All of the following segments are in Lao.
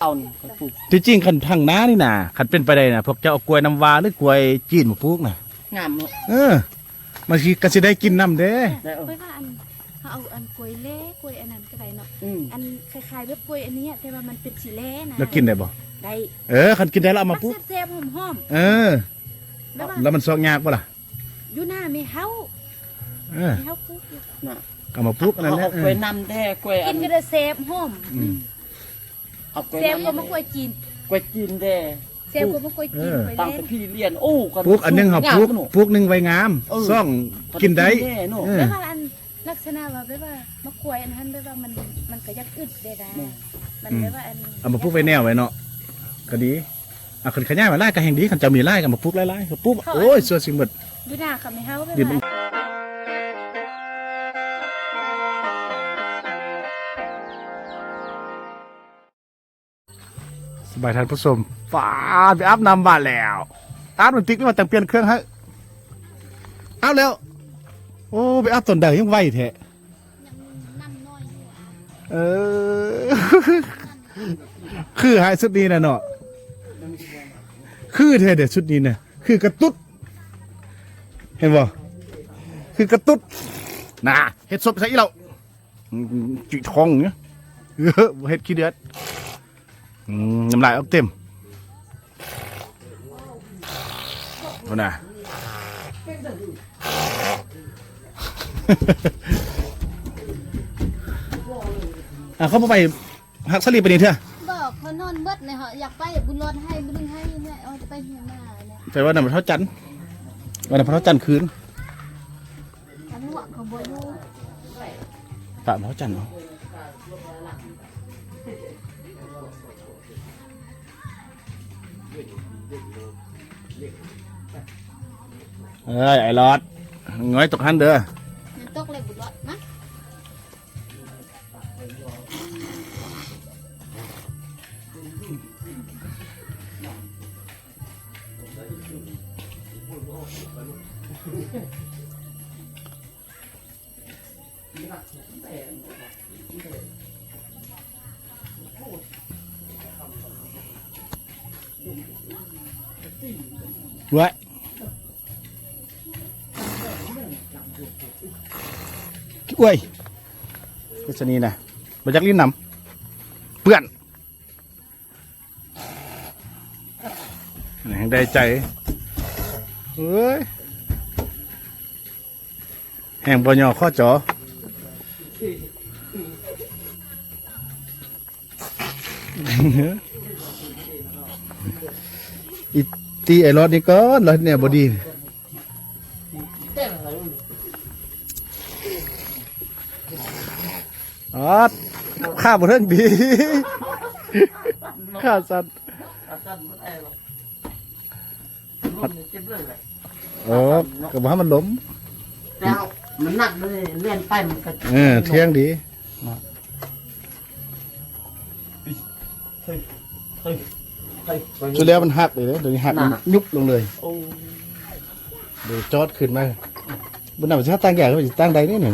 ເອົານີ້ຂ້ອຍປູກ. ທີ່ຈິງຄັນທາງນານີ້ນະ ຄັນເປັນໄປໄດ້ນະ ພວກເຈົ້າເອົາກ້ວຍນ້ຳວ້າ ຫຼື ກ້ວຍຈີນມາປູກນະ ງາມເນາະ. ເອີ ມັນຊິ ກໍຊິໄດ້ກິນນຳເດ້. ໄດ້ ເອີ ຂ້ອຍວ່າອັນ ເຮົາເອົາອັນກ້ວຍແລ ກ້ວຍອັນນັ້ນກໍໄດ້ເນາະ. ອືມ ອັນຄ້າຍໆແບບກ້ວຍອັນນີ້ ແຕ່ວ່າມັນເປັນສີແລນະ. ແລ້ວກິນໄດ້ບໍ່? ໄດ້. ເອີ ຄັນກິນໄດ້ແລ້ວເອົາມາປູກ ແຊບໆ ຫອມໆ. ເອີ ແລ້ວມັນຊອກຍາກບໍ່ລະ? ຢູ່ໜ້າແມ່ເຮົາ. ເອີ ແມ່ເຮົາປູກຢູ່ນະ. ເອົາມາປູກອັນນັ້ນແຫຼະ. ເອົາກ້ວຍນ້ຳແດ່ ກ້ວຍອັນ ກິນກໍໄດ້ແຊບຫອມ. ອືມ ເອົາກ້ວຍ ແຊບກວ່າໝາກກ້ວຍຈີນ. ກ້ວຍຈີນແດ່ ແຊບກວ່າໝາກກ້ວຍຈີນ. ເອີ ກ້ວຍແລ ຕັ້ງແຕ່ພີ່ລ້ຽງ. ໂອ້ ປູກອັນໜຶ່ງເຮົາປູກ ປູກໜຶ່ງໄວ້ງາມ ເອີ ສອງກິນໄດ້. ເອີ ແລ້ວອັນລັກສະນະວ່າແບບວ່າໝາກກ້ວຍອັນນັ້ນ ແບບວ່າມັນ ມັນກໍຢາກອຶດເດ້ນະ. ແມ່ນ ມັນແບບວ່າອັນ ເອົາມາປູກໄວ້ແນວໄວ້ເນາະ ກໍດີ. ອ່າ ຄັນຂະຫຍາຍມາຫຼາຍກໍແຮ່ງດີ ຄັນເຈົ້າມີຫຼາຍກໍມາປູກຫຼາຍໆ ກໍປູກ. ໂອ້ຍ ສ່ວນຊິໝົດຢູ່ໜ້າຄຳໃຫ້ເຮົາແບບວ່າ. ສະບາຍທ່ານຜູ້ຊົມ ປາດ ໄປອາບນ້ຳບາດແລ້ວ. ອາບນ້ຳຕິກນີ້ວ່າຈັ່ງປ່ຽນເຄື່ອງໃຫ້. ອາບແລ້ວ. ໂອ້ ໄປອາບຕອນໃດ ຍັງໄວແທ້. ເອີ ຄືໃຫ້ຊຸດນີ້ນະເນາະ ຄືແທ້ເດ້ຊຸດນີ້ນະ ຄືກະຕຸດ ເຫັນບໍ່ ຄືກະຕຸດນະ. ເຮັດສົບໃສ່ອີ່ເຫຼົ່າ ອືມ ຈິທ້ອງນີ້ ເອີ ບໍ່ເຮັດຂີ້ເດືອດ. ອືມ ນ້ຳລາຍອອກເຕັມພຸ້ນນະ. ອ່າ ເຂົາບໍ່ໄປຮັກສາລີປານນີ້ເທື່ອ. ບໍ່ ເຂົານອນເບິດເລີຍເຫາະ ຢາກໄປບຸນລອດໃຫ້ບຸນໄຫ້ເລີຍ ເອົາໄປເຮືອນມາເລີຍ. ແຕ່ວ່ານຳເທົ່າຈັນ ວ່ານຳເທົ່າຈັນຄືນ. ຕຳຫຼວດເຂົາບໍ່ຢູ່ ຕາມເຮົາຈັນເນາະ. ເອີຍ ໄອ້ຫຼອດ ຫງອຍຕົກຫັ້ນເດີ. ມັນຕົກເລີຍບຸນລອດມາ. ເວີ້ຍ ໂອ້ຍ ຄືຊະນີ້ນະ ບໍ່ຢາກຫຼິ້ນນຳ ເປື້ອນ. ແຮງໄດ້ໃຈ ເອີຍ ແຮງບໍ່ຍໍ້ຂໍຈໍ. ອີ ຕີໄອ້ຫຼອດນີ້ກ່ອນ ລາວເຮັດແນວບໍ່ດີ. ອາດ ຂາບໍ່ເຖິງດີ ຂາສັ່ນ. ເອີ ກໍບໍ່ໃຫ້ມັນລົ້ມ ແຕ່ມັນໜັກເລີຍ ແລ່ນໄປມັນກໍ ເອີ ທ່ຽງດີ. ສຸດແລ້ວມັນຫັກເລີຍເດ້ ໂຕນີ້ຫັກ ນະ ມັນຍຸບລົງເລີຍ. ໂອ້ ເດີ ຈອດຂຶ້ນມາ ບໍ່ນຳວ່າຊິຕັ້ງຢາກ ວ່າຊິຕັ້ງໄດ້ນີ້ນະ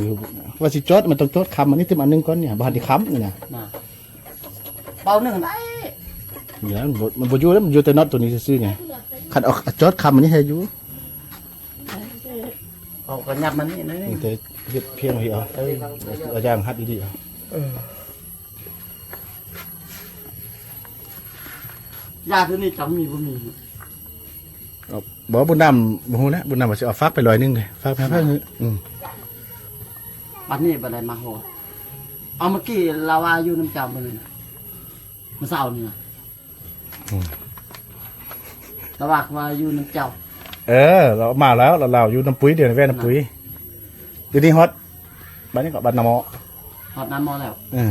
ວ່າຊິຈອດ ມັນຕ້ອງຈອດຄ້ຳອັນນີ້ຕື່ມອັນໜຶ່ງກ່ອນນີ້ ບໍ່ທັນໄດ້ຄ້ຳນີ້ນະ. ນະ ເບົາໜຶ່ງໄດ້ ນີ້ນະ ມັນບໍ່ ມັນບໍ່ຢູ່ແລ້ວ ມັນຢູ່ແຕ່ນັອດໂຕນີ້ຊື່ໆ ນີ້. ຄັນເອົາຈອດຄ້ຳອັນນີ້ໃຫ້ຢູ່ ເອົາກະຫຍັບມານີ້ໜ້ອຍໜຶ່ງ ແຕ່ເຮັດພຽງເອົາ ເອີ ເອົາຢ່າງຫັດດີໆ ເອົາ. ເອີ ຢາໂຕນີ້ຈະມີບໍ່ມີ? ເອົາ ບໍ່ ບຸນນຳບໍ່ຮູ້ແຫຼະ ບຸນນຳວ່າຊິເອົາຝາກໄປຮ້ອຍໜຶ່ງເດ້ ຝາກໄປ ຝາກ. ອືມ ບາດນີ້ບໍ່ໄດ້ມາຮອດ. ເອົາ ເມື່ອກີ້ລາວວ່າຢູ່ນຳເຈົ້າມື້ນີ້ນະ ມື້ເຊົ້ານີ້ນະ. ອືມ ລາວວ່າ ວ່າຢູ່ນຳເຈົ້າ. ເອີ ລາວມາແລ້ວ ລາວ ລາວຢູ່ນຳປຸ້ຍ ດຽວນີ້ແວ່ນຳປຸ້ຍ. ດຽວນີ້ຮອດ ບ້ານນີ້ກໍບ້ານນາໝໍ້ ຮອດນາໝໍ້ແລ້ວ. ເອີ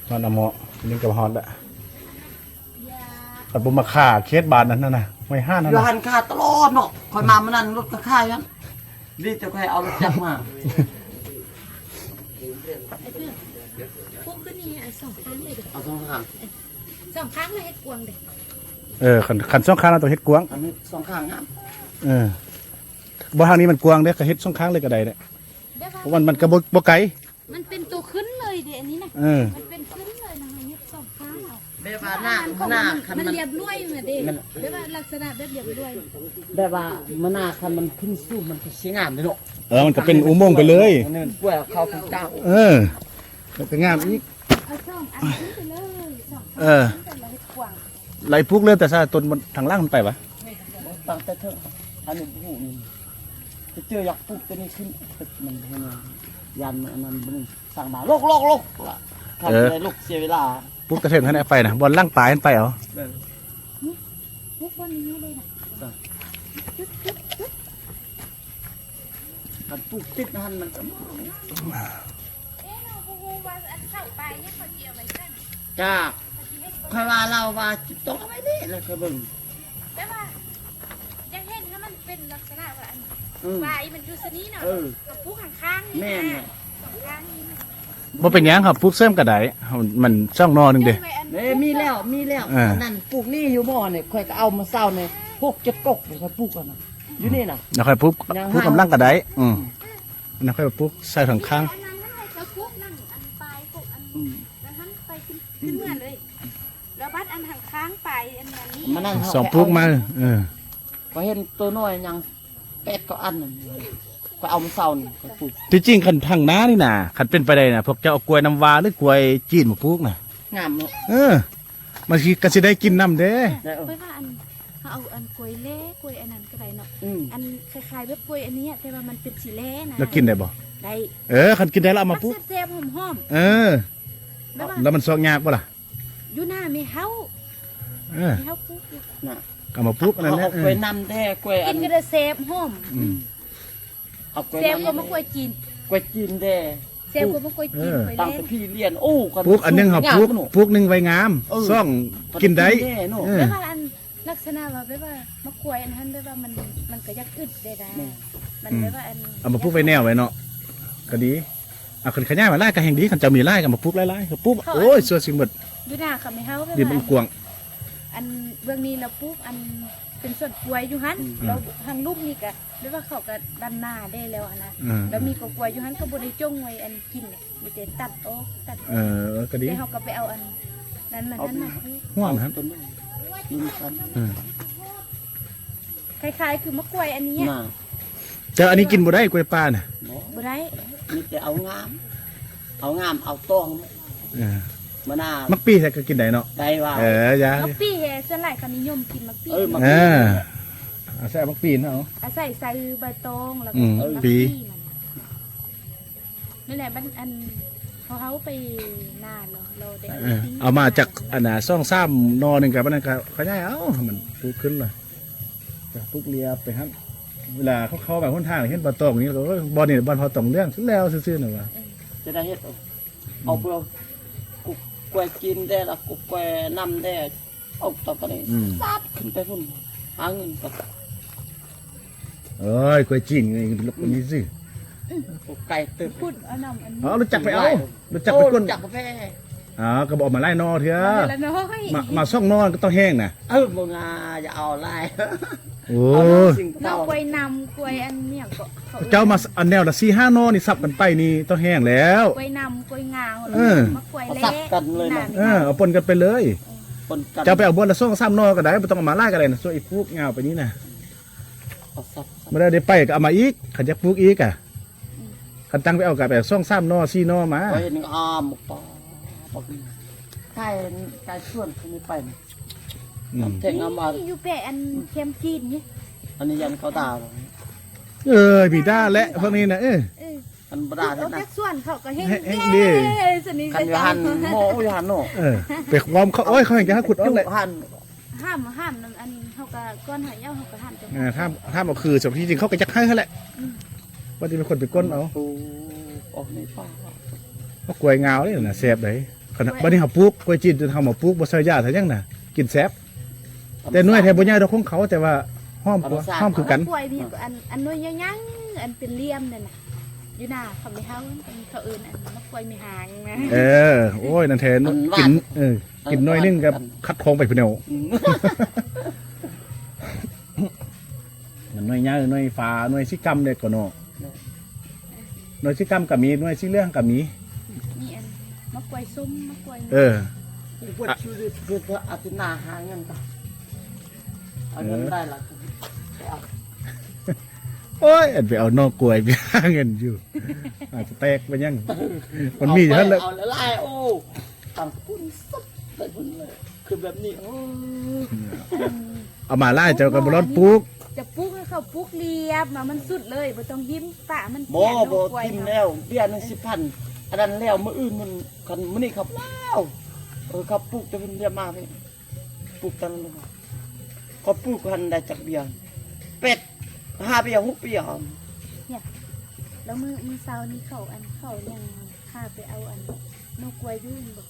ຮອດນາໝໍ້ ນີ້ກໍຮອດລະ. ມັນບໍ່ມາຄາເຂດບ້ານນັ້ນນະ ຫ້ວຍຫ້ານນັ້ນ ຢູ່ຫັ້ນຄາຕະຫຼອດເນາະ. ຂ້ອຍມາມື້ນັ້ນລົດກໍຄາຢູ່ຫັ້ນ ດີແຕ່ຂ້ອຍເອົາລົດຈັກມາ. ປູກຂຶ້ນນີ້ ເອົາສອງຂ້າງເລີຍເດີ ເອົາສອງຂ້າງ ສອງຂ້າງແລ້ວເຮັດກວ້າງເດ້. ເອີ ຄັນ ຄັນສອງຂ້າງລະຕ້ອງເຮັດກວ້າງ ອັນນີ້ສອງຂ້າງງາມ. ເອີ ບໍ່ ທາງນີ້ມັນກວ້າງເດ້ ກໍເຮັດສອງຂ້າງເລີຍກໍໄດ້ແຫຼະ ແບບວ່າ ເພາະວ່າມັນກໍບໍ່ ບໍ່ໄກ. ມັນເປັນໂຕເຂ ຂຶ້ນເລີຍເດ້ ອັນນີ້ນະ ເອີ ມັນເປັນຂຶ້ນເລີຍນະ ເຮົາຍົກສອງຂ້າງເອົາ ແບບວ່າໜ້າ ມັນ ໜ້າຄັນມັນ ມັນລຽບລ້ວຍແບບເດ້ ມັນ ແບບວ່າລັກສະນະແບບລຽບລ້ວຍ ແບບວ່າມັນໜ້າຄັນມັນຂຶ້ນສູງ ມັນກໍຊິງາມເດ້ເນາະ ເອີ ມັນກໍເປັນອຸໂມງໄປເລີຍ ເນີນປ່ວຍເຂົ້າທາງເຈົ້າ ເອີ ກໍງາມອີກ ເອົາສອງອັນຂຶ້ນໄປເລີຍ ສອງ ເອີ ຂຶ້ນໄປແລ້ວເຮັດກວ້າງ ໄລ່ປູກເລີຍ ແຕ່ຊາຕົ້ນມັນທາງຫຼັງມັນໄປວະ ຕັ້ງແຕ່ເທິງ ອັນນີ້ບໍ່ຮູ້ນີ້ ຈະເຈີຢາກປູກຕົວນີ້ຂຶ້ນ ມັນ ມັນ ຢ້ານມັນອັນນັ້ນບໍ່ນີ້ ສ້າງມາລົກໆໆ ລະ ເອີ ໄດ້ລົກເສຍເວລາ ປູກຕະເຖິງຫັ້ນໄປນະ ບ່ອນຫຼັງປາຫັ້ນໄປເອົາ ເອີ ປຸກບ່ອນນີ້ເລີຍນະ ຄັນປູກຕິດຫັ້ນມັນກໍ ເອີ ເນາະ ບໍ່ຮູ້ວ່າອັນເຂົ້າໄປເຂົາຊິເອົາໄວ້ໃສ ຈ້າ ຂ້ອຍວ່າລາວວ່າຊິຕ້ອງເອົາໄວ້ນີ້ ແລ້ວຄ່ອຍເບິ່ງ ແຕ່ວ່າຢາກເຮັດໃຫ້ມັນເປັນລັກສະນະວ່າອັນ ອືມ ຫວາຍມັນຢູ່ຊະນີ້ເນາະ ເອີ ເຮົາປູກຂ້າງໆນີ້ ແມ່ນ ນະ ຂ້າງໆນີ້ ບໍ່ເປັນຫຍັງ ເຮົາປູກເສີມກໍໄດ້ ເຮົາ ມັນຊ່ອງໜໍ່ໜຶ່ງເດ້ ເອີ ມີແລ້ວ ມີແລ້ວ ເອີ ອັນນັ້ນປູກນີ້ຢູ່ບໍ່ນີ້ ຂ້ອຍກໍເອົາມາເຊົ້ານີ້ ຫົກເຈັດກົກ ຂ້ອຍປູກອັນນັ້ນ ຢູ່ນີ້ນະ ແລ້ວຄ່ອຍປູກ ປູກກຳລັງກໍໄດ້ ອືມ ແລ້ວຄ່ອຍປູກໃສ່ຂ້າງໆ ອັນນັ້ນມັນໃຫ້ເຈົ້າປູກນັ້ນ ອັນປາຍ ປູກອັນ ອືມ ນັ້ນຫັ້ນໄປຂຶ້ນ ຂຶ້ນເມືອເລີຍ ແລ້ວບັດອັນຂ້າງໆໄປ ອັນນັ້ນນີ້ ມັນນັ້ນ ສອງປູກມາ ເອີ ຂ້ອຍເຫັນໂຕນ້ອຍຫຍັງ ແປດເກົ້າອັນນັ້ນ ຂ້ອຍເອົາມາເຊົ້ານີ້ ຂ້ອຍປູກ ທີ່ຈິງຄັນທາງໜ້ານີ້ນະ ຄັນເປັນໄປໄດ້ນະ ພວກເຈົ້າເອົາກ້ວຍນ້ຳວ້າ ຫຼື ກ້ວຍຈີນມາປູກນະ ງາມເນາະ ເອີ ມັນຊິ ກໍຊິໄດ້ກິນນຳເດ້ ໄດ້ ເອີ ຂ້ອຍວ່າອັນ ເຮົາເອົາອັນກ້ວຍແລ ກ້ວຍອັນນັ້ນກໍໄດ້ເນາະ ອືມ ອັນຄ້າຍໆແບບກ້ວຍອັນນີ້ ແຕ່ວ່າມັນເປັນສີແລນະ ແລ້ວກິນໄດ້ບໍ່? ໄດ້ ເອີ ຄັນກິນໄດ້ແລ້ວເອົາມາປູກ ແຊບໆ ຫອມໆ ເອີ ແລ້ວມັນຊອກຍາກບໍ່ລະ? ຢູ່ໜ້າແມ່ເຮົາ ເອີ ແມ່ເຮົາປູກຢູ່ ນະ ກໍເອົາມາປູກນັ້ນແຫຼະ ເອົາກ້ວຍນ້ຳແດ່ ກ້ວຍອັນ ກິນກໍໄດ້ແຊບຫອມ ອືມ ເອົາກ້ວຍ ແຊບກວ່າໝາກກ້ວຍຈີນ ກ້ວຍຈີນແດ່ ແຊບກວ່າໝາກກ້ວຍຈີນ ເອີ ກ້ວຍແລ ຕັ້ງແຕ່ພີລຽນ ໂອ້ ປູກອັນໜຶ່ງເຮົາປູກ ປູກໜຶ່ງໄວ້ງາມ ເອີ ຊ່ອງກິນໄດ້ ເອີ ແບບວ່າອັນ ລັກສະນະວ່າແບບວ່າໝາກກ້ວຍອັນຫັ້ນ ແບບວ່າມັນ ມັນກໍຢາກອຶດໄດ້ນະ ແມ່ນ ມັນ ອືມ ແບບວ່າອັນ ເອົາມາປູກໄວ້ແນວໄວ້ເນາະ ກໍດີ ເອົາ ຄັນຂະຫຍາຍມາຫຼາຍກໍແຮ່ງດີ ຄັນເຈົ້າມີຫຼາຍກໍມາປູກຫຼາຍໆ ກໍປູກ ເຂົາ ໂອ້ຍ ຊົ່ວຊິໝົດ ຢູ່ໜ້າເຂົາແມ່ເຮົາແບບ ດິນມັນກວ້າງ ອັນເບື້ອງນີ້ລະປູກ ອັນເປັນສວນກ້ວຍຢູ່ຫັ້ນ ອືມ ແລ້ວທາງລຸ່ມນີ້ກໍແບບວ່າເຂົາກໍດຳນາໄດ້ແລ້ວຫັ້ນນະ ອືມ ແລ້ວມີກໍກ້ວຍຢູ່ຫັ້ນ ກໍບໍ່ໄດ້ຈົ່ງໄວ້ອັນກິນ ມີແຕ່ຕັດອອກ ຕັດ ເອີ ກໍດີ ແຕ່ເຮົາກໍໄປເອົາອັນນັ້ນມາ ນັ້ນມາ ຫົວມັນຫັ້ນ ເອີ ຄ້າຍໆຄືໝາກກ້ວຍອັນນີ້ ແຕ່ອັນນີ້ກິນບໍ່ໄດ້ ກ້ວຍປ່ານະ ບໍ່ໄດ້ ມີແຕ່ເອົາງາມ ເອົາງາມ ເອົາຕອງ ເອີ ມານາ ໝາກປີໃສ່ກໍກິນໄດ້ເນາະ ໄດ້ວ່າ ເອີ ຢ່າ ໝາກປີແຮ ສ່ວນຫຼາຍເຂົານິຍົມກິນໝາກປີ ເອີ ໝາກປີ ເອີ ອາໄສໝາກປີນເອົາ ອາໄສໃສ່ໃບຕອງ ແລ້ວກໍ ອືມ ໝາກປີ ປີມັນ ນັ້ນແຫຼະ ບັດອັນ ເຮົາ ເຮົາໄປນາເນາະ ເຮົາໄດ້ ເອີ ເອົາມາຈາກອັນນ່າ ສອງສາມໜໍ່ໜຶ່ງ ກໍບັດນັ້ນກໍຂະຫຍາຍເອົາ ໃຫ້ມັນປູກຂຶ້ນລະ ກໍປູກລຽບໄປຫັ້ນ ເວລາເຂົາເຂົ້າມາຫົນທາງ ເຫັນປ່າຕອງນີ້ ແລ້ວກໍ ໂອ້ຍ ບ່ອນນີ້ບ່ອນເຂົາຕ້ອງລ້ຽງແລ້ວຊື່ໆ ນະວ່າ ຈະໄດ້ເຮັດເອົາ ອືມ ເອົາເພື່ອ ກ ກ້ວຍຈີນແດ່ ແລ້ວກໍກ້ວຍນ້ຳແດ່ ເອົາຕໍ່ໄປນີ້ ອືມ ສາດຂຶ້ນໄປພຸ້ນ ຫາເງິນກ່ອນ ເອີຍ ກ້ວຍຈີນນີ້ ອືມ ນີ້ຊິ ອືມ ໄກເຕີບ ພຸ້ນ ເອົານ້ຳອັນນີ້ ເອົາ ຮູ້ຈັກໄປເອົາ ຮູ້ຈັກໄປ ໂອ້ ກົ້ນ ຮູ້ຈັກກາແຟ ອໍ ກໍບໍ່ເອົາມາຫຼາຍໜໍ່ເທື່ອ ມາ ມາສອງໜໍ່ກໍຕ້ອງແຫ້ງນະ ເອີ ບໍ່ງາ ຢ່າເອົາຫຼາຍ ໂອ້ ເອົາໜໍ່ສິງເທົາ ໜໍ່ກ້ວຍນ້ຳ ກ້ວຍອັນຫຍັງກໍ ເຈົ້າມາອັນແນວລະສີ່ຫ້າໜໍ່ນີ້ ສັບກັນໄປນີ້ຕ້ອງແຫ້ງແລ້ວ ກ້ວຍນ້ຳ ກ້ວຍງາວ ເອີ ມາກ້ວຍແລະ ສັບກັນເລີຍນະ ເອີ ເອົາປົນກັນໄປເລີຍ ເອີ ປົນກັນ ເຈົ້າໄປເອົາບ່ອນລະສອງສາມໜໍ່ກໍໄດ້ ບໍ່ຕ້ອງເອົາມາຫຼາຍກໍໄດ້ນະ ສ່ວນອີກປູກຍາວໄປນີ້ນະ ເອົາສັບ ມື້ໃດໄດ້ໄປກໍເອົາມາອີກ ຄັນຢາກປູກອີກກະ ອືມ ຄັນຕັ້ງໄປເອົາກໍໄປສອງສາມໜໍ່ ສີ່ໜໍ່ມາ ຂ້ອຍເຫັນອາໝົກປາ ບັກນີ້ ໃກ້ ໃກ້ສວນເຂົານີ້ໄປ ອືມ ແທງເອົາມາ ນີ້ຢູ່ແປະອັນແຄມຈີນນີ້ ອັນນີ້ຢ້ານເຂົາດ່າ ເອີຍ ມີດ່າແຫຼະພວກນີ້ນະ ເອີ ເອີ ຄັນບໍ່ດ່າເຮັດນະ ອອກຈາກສວນເຂົາກໍແຮ່ງ ແຮ່ງດີ ເອີ ສະນີ້ ຄັນຢູ່ຫັ້ນ ໂອ້ ຢູ່ຫັ້ນເນາະ ເອີ ໄປຄວາມເຂົາ ໂອ້ຍ ເຂົາແຮ່ງຈະຫາຂຸດອອກແຫຼະ ຢູ່ຫັ້ນ ຫ້າມ ຫ້າມນຳ ອັນເຮົາກໍກ່ອນໃຫ້ເອົາ ເຮົາກໍຫ້າມເຈົ້າ ເອີ ຫ້າມ ຫ້າມເອົາຄື ທີ່ຈິງເຂົາກໍຢາກໃຫ້ຫັ້ນແຫຼະ ອືມ ວ່າຈະມີຄົນໄປກົ້ນເອົາ ໂອ້ ອອກໃນປ່າ ໝາກກ້ວຍງາວເດ້ນະ ແຊບເດ້ ຂະໜາດ ກ້ວຍ ບັດນີ້ເຮົາປູກ ກ້ວຍຈີນ ເຮົາມາປູກ ບໍ່ໃສ່ຢາໃສ່ຫຍັງນະ ກິນແຊບ ແຕ່ໜ່ວຍແທ້ບໍ່ໃຫຍ່ດອກຂອງເຂົາ ແຕ່ວ່າຫອມກວ່າ ທຳມະຊາດ ຫອມຄືກັນ ກ້ວຍນີ້ກໍອັນ ອັນໜ່ວຍໃຫຍ່ໆ ອັນເປັນຫຼ່ຽມນັ້ນນະ ຢູ່ໜ້າເຂົາໄມ່ເຮົາ ເຂົາເອີ້ນອັນໝາກກ້ວຍໄມ້ຫາງນະ ເອີ ໂອ້ຍ ນັ້ນແທ້ ອັນຫວານ ກິນ ເອີ ກິນໜ່ວຍໜຶ່ງກໍຄັດຄອງໄປພຸ້ນແລ້ວ ອືມ ມັນໜ່ວຍໃຫຍ່ ໜ່ວຍຟ້າ ໜ່ວຍສີກຳເດ້ກໍເນາະ ໜ່ວຍສີກຳກໍມີ ໜ່ວຍສີເຫຼືອງກໍມີ ມີ ໝາກກ້ວຍສົ້ມ ໝາກກ້ວຍ ເອີ ເພິ່ນຢູ່ເພື່ອອາທິດໜ້າຫາເງິນກ່ອນ ເອົາເງິນໄດ້ລະ ເອີ ໄປເອົາ ໂອ້ຍ ອັນໄປເອົາໜໍ່ກ້ວຍໄປຫາເງິນຢູ່ ອາດຈະແຕກໄປຍັງ ມັນມີຢູ່ຫັ້ນແຫຼະ ເອົາຫຼາຍໆ ໂອ້ ຕັ້ງພຸ້ນ ໄປພຸ້ນເລີຍ ຄືແບບນີ້ ໂອ້ ເອົາມາຫຼາຍເຈົ້າກໍບໍ່ລອດປູກ ຈະປູກໃຫ້ເຂົາປູກລຽບມາ ມັນສຸດເລີຍ ບໍ່ຕ້ອງຖິ້ມປະມັນ ບໍ່ ບໍ່ຖິ້ມແລ້ວ ເບຍໜຶ່ງສິບພັນ ອັນນັ້ນແລ້ວ ມື້ອື່ນມັນ ຄັນມື້ນີ້ເຂົາແລ້ວ ເອີ ເຂົາປູກແຕ່ເພິ່ນລຽບມາເພິ່ນ ປູກຕານນັ້ນ ເຂົາປູກຫັ້ນໄດ້ຈັກເບຍ ແປດ ຫ້າເບຍ ຫົກເບຍ ແລ້ວມື້ ມື້ເຊົ້ານີ້ເຂົາ ອັນ ເຂົາຍັງພາໄປເອົາ ອັນ ໜໍ່ກ້ວຍຢູ່ແມ່ນບໍ່?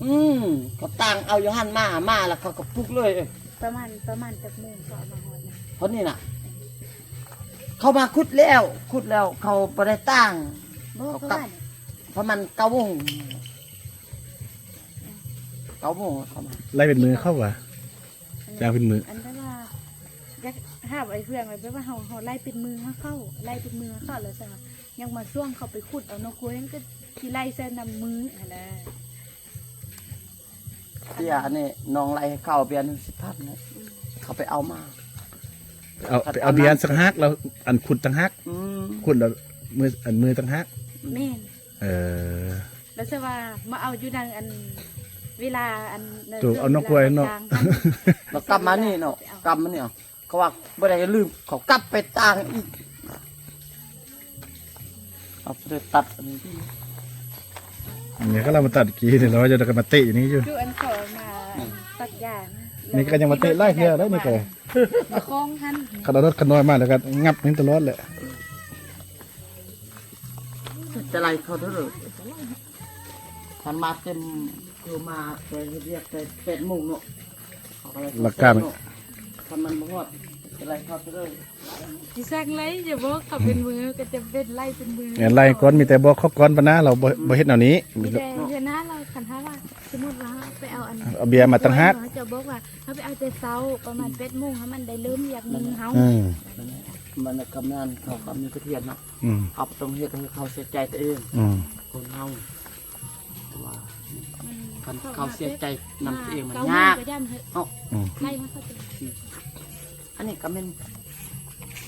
ອືມ ເຂົາຕ່າງເອົາຢູ່ຫັ້ນມາ ມາແລ້ວເຂົາກໍປູກເລີຍ ປະມານ ປະມານຈັກໂມງເຂົາເອົາມາຮອດນະ? ເທົ່ານີ້ນະ ເຂົາມາຂຸດແລ້ວ ຂຸດແລ້ວເຂົາບໍ່ໄດ້ຕ່າງ ບໍ່ ເຂົາກັບ ປະມານເກົ້າໂມງ ເກົ້າໂມງເຂົາມາ ໄລ່ເປັນມື້ເຂົາວ່າ ຈ້າງເປັນມື້ ອັນແບບວ່າ ຢາກຖາມໄອ້ເພື່ອນວ່າ ແບບວ່າເຮົາ ເຮົາໄລ່ເປັນມື້ເຮົາເຂົ້າ ໄລ່ເປັນມື້ເຮົາເຂົ້າ ແລ້ວຊັ້ນວ່າ ຍັງມາຊ່ວງເຂົາໄປຂຸດເອົາໜໍ່ກ້ວຍ ມັນກໍຊິໄລ່ໃສ່ນຳມື້ຫັ້ນນະ ເບຍອັນນີ້ນ້ອງໄລ່ໃຫ້ເຂົາເບຍໜຶ່ງສິບພັນນະ ອືມ ເຂົາໄປເອົາມາ ໄປເອົາ ໄປເອົາເບຍຕ່າງຫາກ ແລ້ວອັນຂຸດຕ່າງຫາກ ອືມ ຂຸດແລ້ວມື ອັນມືຕ່າງຫາກ ແມ່ນ ເອີ ແລ້ວຊະວ່າມາເອົາຢູ່ນຳ ອັນ ເວລາ ອັນ ໂຕເອົາໜໍ່ກ້ວຍເນາະ ແລ້ວກັບມານີ້ເນາະ ກັບມານີ້ເອົາ ເຂົາວ່າບໍ່ໄດ້ ຢ່າລືມ ເຂົາກັບໄປຕ່າງອີກ ເອົາໄປຕັດອັນນີ້ ອັນນີ້ກໍລາວມາຕັດກີ້ນີ້ ແລ້ວຈະໄດ້ມາເຕະຢູ່ນີ້ຢູ່ ຄືອັນເຂົາມາ ອືມ ຕັດຢາງ ນີ້ກໍຍັງມາເຕະຫຼາຍເທື່ອແລ້ວນີ້ກໍ ມາຄອງຫັ້ນ ຄັນເອົາລົດຂະນ້ອຍມາແລ້ວກໍຫຍັບນີ້ຕະຫຼອດແຫຼະ ຈະໄລ່ເຂົາເດີ ຄັນມາເຕັມ ຄືມາໄປເຮັດວຽກແຕ່ແປດໂມງເນາະ ເຂົາກໍໄລ່ເຂົາ ແລ້ວກໍ ເນາະ ຄັນມັນບໍ່ຮອດ ຈະໄລ່ເຂົາເດີ ຊິສັ່ງໄລ່ ຢ່າບອກເຂົາເປັນມື້ ກໍຈຳເປັນໄລ່ເປັນມື້ ແມ່ນໄລ່ກ່ອນ ມີແຕ່ບອກເຂົາກ່ອນ ບັດນາລາວບໍ່ ອືມ ບໍ່ເຮັດແນວນີ້ ມີແຕ່ເທື່ອໜ້າລາວ ຄັນຖ້າວ່າ ສົມມຸດວ່າເຮົາໄປເອົາອັນ ເອົາເບຍມາຕ່າງຫາກ ເຂົາເຈົ້າບອກວ່າ ເຮົາໄປເອົາແຕ່ເຊົ້າ ປະມານແປດໂມງ ໃຫ້ມັນໄດ້ເລີ່ມວຽກມື້ເຮົາ ອືມ ມັນກຳນັນເຂົາກໍມີກະທຽນເນາະ ອືມ ເຮົາບໍ່ຕ້ອງເຮັດໃຫ້ເຂົາເສຍໃຈຕົວເອງ ອືມ ຄົນເຮົາ ເພາະວ່າ ມັນ ຄັນເຂົາເສຍໃຈນຳຕົວເອງມັນຍາກເນາະ ອືມ ໄລ່ມາເຂົາເຈົ້າ ອັນນີ້ກໍແມ່ນ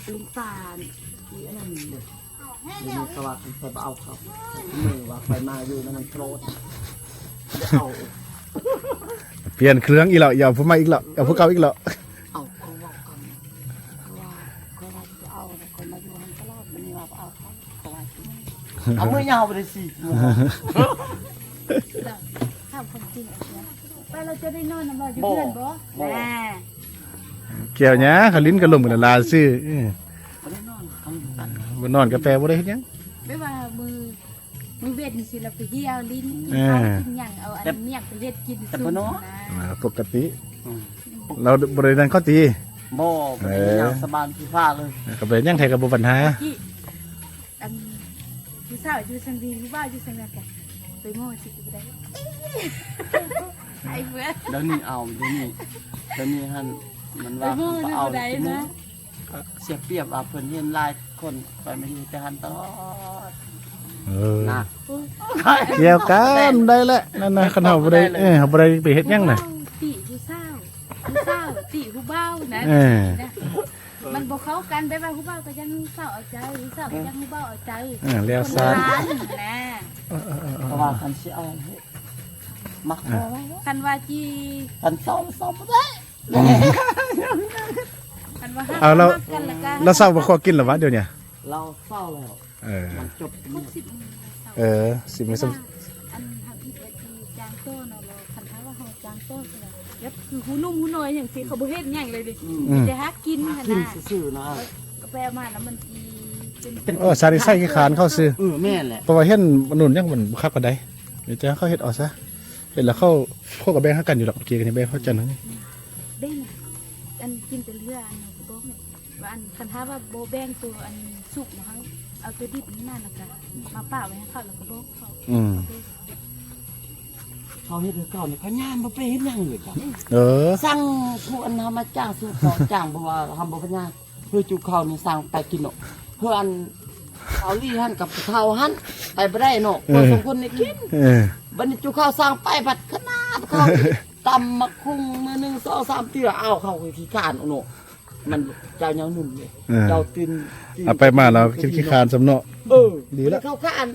ລຸງຕາທີ່ອັນນັ້ນເດ້ ດຽວນີ້ເຂົາວ່າຄັນຂ້ອຍບໍ່ເອົາເຂົາ ມື້ວ່າຂ້ອຍມາຢູ່ນຳມັນໂທດ ໄດ້ເອົາ ປ່ຽນເຄື່ອງອີກແລ້ວ ເອົາຜູ້ໃໝ່ອີກແລ້ວ ເອົາຜູ້ເກົ່າອີກແລ້ວ ເອົາ ຂ້ອຍເວົ້າກັນ ເພາະວ່າຂ້ອຍວ່າຈະເອົາ ແລ້ວຂ້ອຍມາຢູ່ຫັ້ນຕະຫຼອດ ບັດນີ້ວ່າບໍ່ເອົາເຂົາ ເອົາມື້ຍາວໄປເລີຍຊິ ຖາມຄວາມຈິງ ໄປແລ້ວຈະໄດ້ນອນນຳລາວຢູ່ເຮືອນບໍ່? ບໍ່ ແນ່ ກ່ຽວຫຍັງ ເຂົາຫຼິ້ນກັນລົມກັນລາໆຊື່ ບໍ່ໄດ້ນອນ ບໍ່ນອນກາແຟ ບໍ່ໄດ້ເຮັດຫຍັງ ແບບວ່າມື້ ມື້ເວັນຊິລະໄປເຮ່ຍຫຼິ້ນ ກິນເຂົ້າກິນຫຍັງ ເອົາອັນໝຽງໄປເຮັດກິນ ແຕ່ບໍ່ນອນ ອ່າ ປົກກະຕິ ອືມ ລາວບໍ່ໄດ້ນັ້ນເຂົາຕິ ບໍ່ ບໍ່ໄດ້ ເອີ ຍ່າງສະບາຍຂີ້ຟ້າເລີຍ ກໍເປັນຫຍັງແທ້ກໍບໍ່ປັນຫາ ອັນ ຜູ້ສາວຢູ່ຊັ້ນນີ້ ຜູ້ບ່າວຢູ່ຊັ້ນນັ້ນກະ ໄປໝໍຊິບໍ່ໄດ້ ໄອ້ເພື່ອນ ດຽວນີ້ເອົາ ດຽວນີ້ ດຽວນີ້ຫັ້ນ ມັນວ່າ ໄປໝໍ ບໍ່ເອົາ ໄດ້ນະ ເສຍປຽບວ່າເພິ່ນເຫັນຫຼາຍຄົນ ຂ້ອຍມາຢູ່ແຕ່ຫັ້ນຕະຫຼອດ ເອີ ນະ ກ່ຽວກັນໄດ້ແຫຼະ ນັ້ນນະ ຄັນເຮົາບໍ່ໄດ້ ເອີ ເຮົາບໍ່ໄດ້ໄປເຮັດຫຍັງນະ ຕິຜູ້ສາວ ຜູ້ສາວຕິຜູ້ບ່າວນະ ເອີ ນະ ມັນບໍ່ເຂົ້າກັນ ແບບວ່າຜູ້ບ່າວກໍຍັງຜູ້ສາວເອົາໃຈ ຜູ້ສາວກໍຍັງຜູ້ບ່າວເອົາໃຈ ເອີ ແລ້ວຊະ ຄົນລະລ້ານນະ ເອີ ເອີ ເອີ ເອີ ເພາະວ່າຄັນຊິເອົາ ມັກ ເອີ ຄັນວ່າຈິ ຄັນເຊົາ ເຊົາບໍ່ໄດ້ ອືມ ຄັນວ່າ ເອົາແລ້ວ ມັກກັນລະກະ ແລ້ວເຊົາບໍ່ຂໍກິນລະວະດຽວນີ້ ລາວເຊົາແລ້ວ ເອີ ມັນຈົບ ຫົກສິບໂມງເຊົ້າ ເອີ ສິບໂມງ ແຕ່ວ່າອັນທຳອິດແລ້ວທີ່ຈ້າງຕໍ່ເນາະ ແລ້ວຄັນຖ້າວ່າເຮົາຈ້າງຕໍ່ຊິວ່າ ແບບຄືຮູ້ໜຸ່ມຮູ້ນ້ອຍຫຍັງຊີ້ ເຂົາບໍ່ເຮັດຫຍັງເລີຍເດ ອືມ ມີແຕ່ຫາກິນຫັ້ນນະ ກິນຊື່ໆນະ ກໍໄປເອົາມາແລ້ວມັນຊິເປັນ ເປັນ ເອີ ຊານິໄຊຂີ້ຄ້ານເຂົາຊື່ ເອີ ແມ່ນແຫຼະ ເພາະວ່າເຫັນໜຸ່ມຍັງມັນບໍ່ຄັກປານໃດ ມີແຕ່ເຂົາເຮັດເອົາຊະ ເຮັດແລ້ວເຂົາ ເຂົາກໍແບ່ງໃຫ້ກັນຢູ່ດອກ ເມື່ອກີ້ກໍຍັງແບ່ງໃຫ້ເຈົ້າໜຶ່ງ ແບ່ງ ອັນກິນແຕ່ເຫຼືອ ອັນນັ້ນກໍບອກ ວ່າອັນ ຄັນຖ້າວ່າບໍ່ແບ່ງໂຕອັນສຸກນະ ເຮົາເອົາໂຕດິບນີ້ມາ ແລ້ວກະມາປະໄວ້ໃຫ້ເຂົາ ແລ້ວກະບອກເຂົາ ອືມ ເຂົາເຮັດຄືເກົ່ານີ້ ພະຍາຍາມບໍ່ໄປເຮັດຫຍັງເລີຍ ເອີ ສັ່ງຜູ້ອັນເຮົາມາຈ້າງ ຊື້ເຂົ້າຈ້າງ ເພາະວ່າເຮົາບໍ່ພະຍາຍາມ ເພື່ອຈຸເຂົ້ານີ້ສັ່ງໄປກິນເນາະ ເພື່ອອັນ ເອົາລີຫັ້ນກັບເຖົ້າຫັ້ນ ໄປບໍ່ໄດ້ເນາະ ເອີ ພວກສອງຄົນນີ້ກິນ ເອີ ບັດນີ້ຈຸເຂົ້າສ້າງໄປ ບັດຂະໜາດເຂົາຕຳໝາກຫຸ່ງມື້ໜຶ່ງສອງສາມເທື່ອ ເອົາ ເຂົາຂີ້ຄ້ານເນາະ ມັນເຈົ້າຍັງໜຸ່ມເດ້ ເອີ ເຈົ້າຕື່ນ ເອົາໄປມາແລ້ວຂີ້ຄ້ານຊ້ຳເນາະ ເອີ ດີລະ ເຂົາຄ້ານ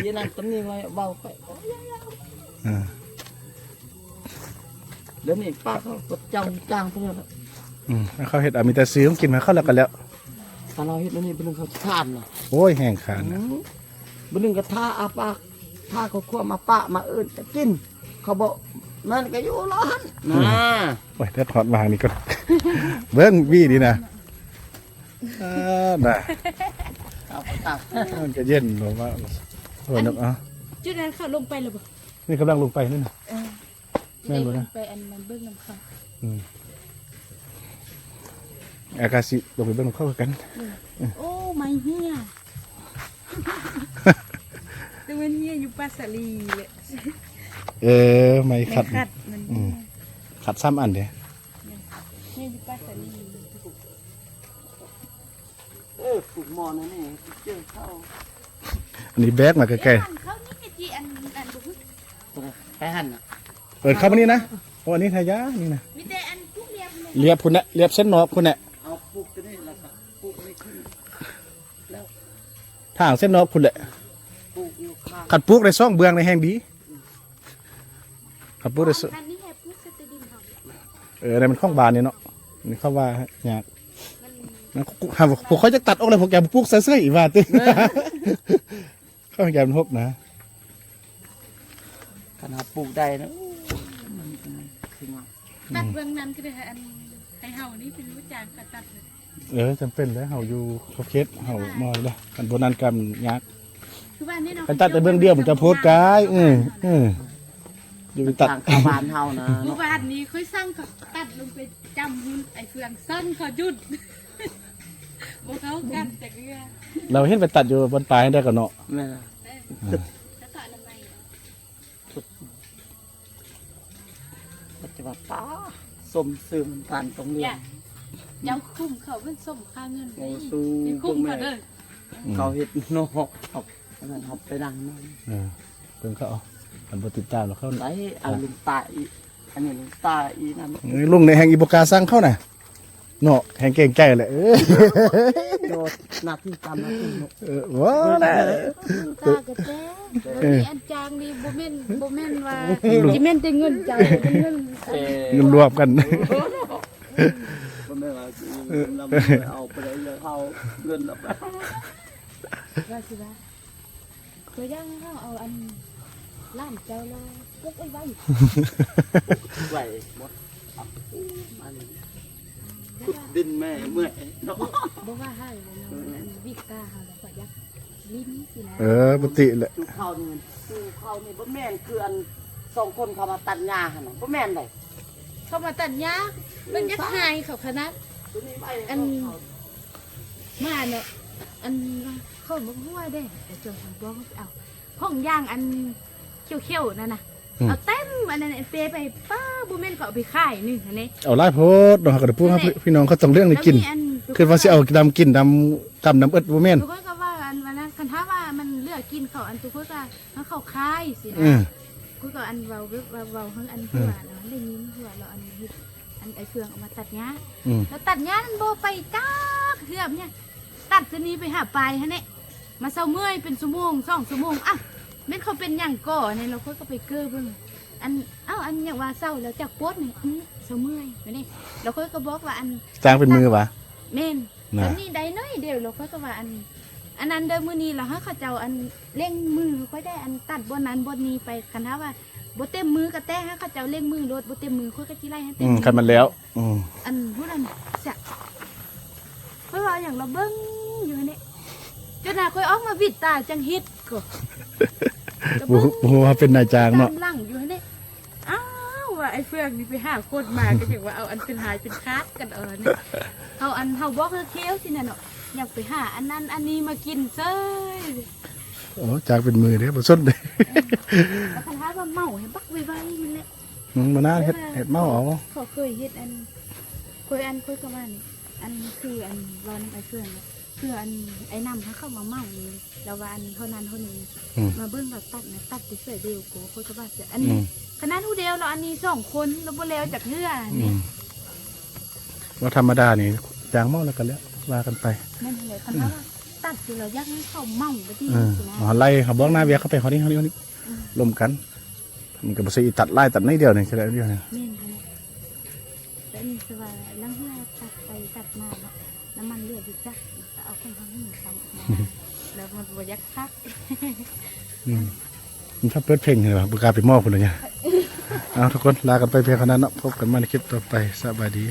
ເດນັ້ນຕຳໜິງໄວ້ ເວົ້າຂ້ອຍ ເອີ ດຽວນີ້ປ້າເຂົາກໍຈ້າງຈ້າງເພິ່ນແລ້ວ ອືມ ເຂົາເຮັດ ເອົາ ມີແຕ່ຊື້ຂອງກິນມາເຂົາແລ້ວກໍແລ້ວ ຖ້າເຮົາເຮັດອັນນີ້ເພິ່ນເຂົາຊິຄ້ານນະ ໂອ້ຍ ແຮງຄ້ານນະ ອືມ ບາດໜຶ່ງກໍຖ້າອາປາກ ຖ້າເຂົາຄວາມອາປາກມາເອີ້ນຈະກິນ ເຂົາບໍ່ ມັນກໍຢູ່ລະຫັ້ນນະ ອືມ ໂອ້ຍ ແດດຮອດມາທາງນີ້ກ່ອນ ເບິ່ງວີນີ້ນະ ອ່າ ນະ ເອົາໄປຕາກ ມັນກໍເຢັນ ເອົາ ຈຸດນັ້ນເຂົາລົງໄປແລ້ວບໍ່? ນີ້ກຳລັງລົງໄປນີ້ນະ ເອີ ແມ່ນບໍ່ນະ? ໄປອັນນັ້ນເບິ່ງນຳເຂົາ ອືມ ອາກາຊິລົງໄປເບິ່ງນຳເຂົາຄືກັນ ອືມ ໂອ້ ໄມ້ເຫື່ອ ແຕ່ມັນເຫື່ອຢູ່ປາສາລີແຫຼະ ເອີ ໄມ້ຂັດ ໄມ້ຂັດມັນ ອືມ ຂັດສາມອັນເດ້ ເຫື່ອຢູ່ປາສາລີ ເອີ ປູກໝໍ້ນະນີ້ ເຈີເຂົາ ອັນນີ້ແບກມາໃກ້ໆ ເຂົານີ້ກະຈິອັນ ອັນບໍ່ ໄປຫັ້ນນະ ເອີ ເຂົ້າມານີ້ນະ ໂອ້ ອັນນີ້ທາຍານີ້ນະ ມີແຕ່ອັນປູກລຽບ ລຽບພຸ້ນແຫຼະ ລຽບເສັ້ນນອກພຸ້ນແຫຼະ ເອົາປູກຕົວນີ້ແລ້ວກໍປູກນີ້ຂຶ້ນ ແລ້ວ ທາງເສັ້ນນອກພຸ້ນແຫຼະ ປູກຢູ່ຂ້າງ ຄັນປູກໄດ້ສອງເບື້ອງນີ້ແຮງດີ ຄັນປູກໄດ້ສອງ ອັນນີ້ແຮງປູກໃສ່ແຕ່ດິນເຮົາ ເອີ ອັນນັ້ນມັນຂອງບ້ານນີ້ເນາະ ນີ້ເຂົາວ່າຍາກ ມັນ ມັນ ພວກຂ້ອຍຈະຕັດອອກແລ້ວ ພວກເຈົ້າປູກໃສ່ເສີຍອີກວ່າຕິ ເອີ ເຂົາຢານມັນຫົກນະ ຄັນເຮົາປູກໄດ້ນະ ໂອ້ ມັນ ມັນຊິງາມ ຕັດເບື້ອງນັ້ນກໍໄດ້ ອັນໃຫ້ເຮົານີ້ເປັນລູກຈ້າງເຂົາຕັດ ເອີ ຈຳເປັນແຫຼະ ເຮົາຢູ່ຂອບເຂດເຮົາມອຍເດ້ ອັນບໍ່ນັ້ນກໍຍາກ ຄືວ່ານີ້ເນາະ ຄັນຕັດແຕ່ເບື້ອງດຽວມັນຈະໂພດກາຍ ເອີ ເອີ ຢູ່ໄປຕັດ ທາງເຂົ້າບ້ານເຮົານະ ມື້ວານນີ້ຂ້ອຍສັ່ງເຂົາຕັດລົງໄປຈຳພຸ້ນ ໄອ້ເຟືອງສັ່ງເຂົາຢຸດ ບໍ່ເຂົ້າກັນຈັກເທື່ອ ລາວເຫັນໄປຕັດຢູ່ບ່ອນປາຍຫັ້ນໄດ້ກໍເນາະ ແມ່ນ ເອີ ແລ້ວກໍອະນາໄມ ປັດຈຸບັນປ້າ ສົມຊື່ມັນປານຕ້ອງເລື່ອງ ເຈົ້າຄຸ້ມເຂົາເປັນສົມຄ່າເງິນ ໂອ້ ໄດ້ ສູ້ ໄດ້ຄຸ້ມເຂົາເດີ ອືມ ເຂົາເຮັດນອກ ເຂົາ ອັນນັ້ນເຮົາໄປນັ່ງນຳ ເອີ ເບິ່ງເຂົາ ຄັນບໍ່ຕິດຕາມແລ້ວເຂົາ ໄດ້ ອັນລຸງຕາອີກ ອັນນີ້ລຸງຕາອີກນຳ ເອີ ລຸງນີ້ແຮ່ງອີບໍ່ກ້າສັ່ງເຂົານະ ເນາະ ແຮ່ງເກງໃຈແຫຼະ ເອີ ໂດດໜ້າທີ່ຕາມໜ້າທີ່ເນາະ ເອີ ວ່າແຫຼະ ຕາກະແຕ ເອີ ອັນຈ້າງນີ້ບໍ່ແມ່ນ ບໍ່ແມ່ນວ່າ ເອີ ຊິແມ່ນແຕ່ເງິນເຈົ້າ ເປັນເງິນ ເອີ ເງິນລວມກັນ ບໍ່ແມ່ນວ່າຊິເອົາໄປເລີຍ ເອົາເງິນເອົາໄປ ວ່າຊິວ່າ ຕົວຢ່າງເຮົາເອົາອັນຫຼານເຈົ້າລາປຸກໄວ້ໄວ້ ໄວ້ບໍ່ ມານີ້ ຂຸດດິນແມ່ເມື່ອຍເນາະ ບໍ່ວ່າໃຫ້ບໍ່ເນາະ ອັນວິກຕາເຮົາແລ້ວກໍຢາກຫຼິ້ນຊີ້ນະ ເອີ ປົກກະຕິແຫຼະ ຈຸເຂົ້ານີ້ ຈຸເຂົ້ານີ້ບໍ່ແມ່ນຄືອັນສອງຄົນເຂົາມາຕັດຫຍ້າຫັ້ນນະ ບໍ່ແມ່ນໃດ ເຂົາມາຕັດຫຍ້າ ມັນຢາກຫາຍເຂົາຂະໜາດ ອັນ ມາເນາະ ອັນວ່າຂອງບັກຫົວເດ້ ໄອ້ເຈົ້າທາງບ້ອງໄປເອົາ ຜົງຢາງອັນຂຽວໆນັ້ນນະ ອືມ ເອົາເຕັມອັນນັ້ນເປໄປ ປ້າ ບໍ່ແມ່ນເຂົາເອົາໄປຂາຍນີ້ຫັ້ນເດ້ ເອົາຫຼາຍໂພດເນາະ ເຮົາກໍໄດ້ປູກ ແມ່ນແຫຼະ ພີ່ນ້ອງເຂົາຕ້ອງລ້ຽງໄດ້ກິນ ເຮົາມີອັນ ຄິດວ່າຊິເອົາດຳກິນດຳກຳດຳເອິດ ບໍ່ແມ່ນ ທຸກຄົນກໍວ່າອັນ ອັນນັ້ນ ຄັນຖ້າວ່າມັນເຫຼືອກິນເຂົາ ອັນທຸກຄົນກໍໃຫ້ເຂົາຂາຍຊີ້ນະ ເອີ ຄືກໍອັນເວົ້າ ເວົ້າ ເວົ້າໃຫ້ອັນ ອືມ ຫົວເນາະ ໄດ້ຍິນຫົວເລາະ ອັນເຮັດ ອັນໄອ້ເຟືອງເອົາມາຕັດຫຍ້າ ອືມ ແລ້ວຕັດຫຍ້ານັ້ນບໍ່ໄປຈັກເທື່ອ ຫຍັງ ຕັດຊະນີ້ໄປຫາປາຍຫັ້ນແຫຼະ ມາເຊົາເມື່ອຍເປັນຊົ່ວໂມງສອງຊົ່ວໂມງ ອ້າວ ແມ່ນເຂົາເປັນຫຍັງກໍນີ້ ແລ້ວຂ້ອຍກໍໄປເກີເບິ່ງ ອັນ ອ້າວ ອັນຫຍັງວ່າເຊົາແລ້ວຈັກປົດນີ້ ອື ເຊົາເມື່ອຍ ແບບນີ້ ແລ້ວຂ້ອຍກໍບອກວ່າ ອັນ ຈ້າງເປັນມື້ຫວາ? ແມ່ນ ນະ ອັນນີ້ໄດ້ໜ້ອຍດຽວ ແລ້ວຂ້ອຍກໍວ່າ ອັນ ອັນນັ້ນເດີ ມື້ນີ້ລະໃຫ້ເຂົາເຈົ້າ ອັນ ເລັ່ງມືຂ້ອຍໄດ້ ອັນ ຕັດບ່ອນນັ້ນບ່ອນນີ້ໄປ ຄັນຖ້າວ່າບໍ່ເຕັມມືກໍແຕ່ໃຫ້ເຂົາເຈົ້າເລັ່ງມືໂລດ ບໍ່ເຕັມມືຂ້ອຍກໍຊິໄລ່ໃຫ້ເຕັມ ອືມ ຄັນມັນແລ້ວ ອືມ ອັນຜູ້ນັ້ນສະ ຂ້ອຍວ່າຫຍັງລະເບິ່ງຢູ່ຫັ້ນແຫຼະ ຈົນວ່າຂ້ອຍອອກມາຫວິດຕາຈັ່ງເຮັດກໍ ບໍ່ ບໍ່ຮູ້ວ່າເປັນນາຍຈ້າງເນາະ ຕາມຫຼັງຢູ່ຫັ້ນແຫຼະ ອ້າວ ວ່າໄອ້ເຟືອງນີ້ໄປຫາຄົນມາ ກໍຈັ່ງວ່າເອົາອັນເປັນຫາຍເປັນຂາດກັນເອົານີ້ ເຮົາອັນ ເຮົາບອກເຮົາທ່ຽວຊີ້ນະເນາະ ຢາກໄປຫາອັນນັ້ນອັນນີ້ມາກິນເຊີຍ ໂອ້ ຈ້າງເປັນມື້ເດ້ ບໍ່ສົນເດ້ ເອີ ແລ້ວຄັນຖ້າວ່າເມົາໃຫ້ບັກໄວໆນັ້ນແຫຼະ ອືມ ບໍ່ນານເຮັດ ເຮັດເມົາເອົາ ເຂົາເຄີຍເຮັດອັນ ຂ້ອຍອັນ ຂ້ອຍກໍວ່ານີ້ ອັນຄືອັນເວົ້ານຳອ້າຍເຟືອງ ເພື່ອອັນໄອ້ນຳຫາເຂົາມາເໝົານີ້ ລາວວ່າອັນເທົ່ານັ້ນເທົ່ານີ້ ອືມ ມາເບິ່ງລາວຕັດນະ ຕັດແຕ່ເສື້ອດຽວກໍ ຂ້ອຍກໍວ່າເສື້ອ ອັນນີ້ ອືມ ຂະໜາດຮູ້ແລ້ວ ລາວອັນນີ້ສອງຄົນ ລາວບໍ່ແລ້ວຈັກເທື່ອ ອືມ ນີ້ ວ່າທຳມະດານີ້ຈ້າງເໝົາແລ້ວກໍແລ້ວ ວ່າກັນໄປ ແມ່ນແຫຼະ ຄັນວ່າ ອືມ ຕັດຢູ່ແລ້ວຢາກໃຫ້ເຂົາເໝົາໄປຕິ ເອີ ຊິນະ ເຮົາໄລ່ ເຮົາບອກໜ້າວຽກເຂົາໄປ ເຮົານີ້ ເຮົານີ້ ເຮົານີ້ ອືມ ລົມກັນ ມັນກໍບໍ່ໃຊ່ອີຕັດຫຼາຍ ຕັດໜ້ອຍດຽວນີ້ ຈະໄດ້ດຽວນີ້ ແມ່ນແຫຼະ ແຕ່ນີ້ຄືວ່າລາງເທື່ອຕັດໄປຕັດມາເນາະ ນ້ຳມັນເຫຼືອຢູ່ຈັກ ກໍເອົາຂອງເຮົານີ້ຊ້ຳ ແລ້ວມັນບໍ່ຢາກຄັກ ອືມ ມັນຊອບເປີດເພງນີ້ຫວາ ບໍ່ກ້າໄປໝໍ້ພຸ້ນນະ ເອົາ ທຸກຄົນ ລາກັນໄປພຽງເທົ່ານັ້ນເນາະ ພົບກັນໃໝ່ໃນຄລິບຕໍ່ໄປ ສະບາຍດີ.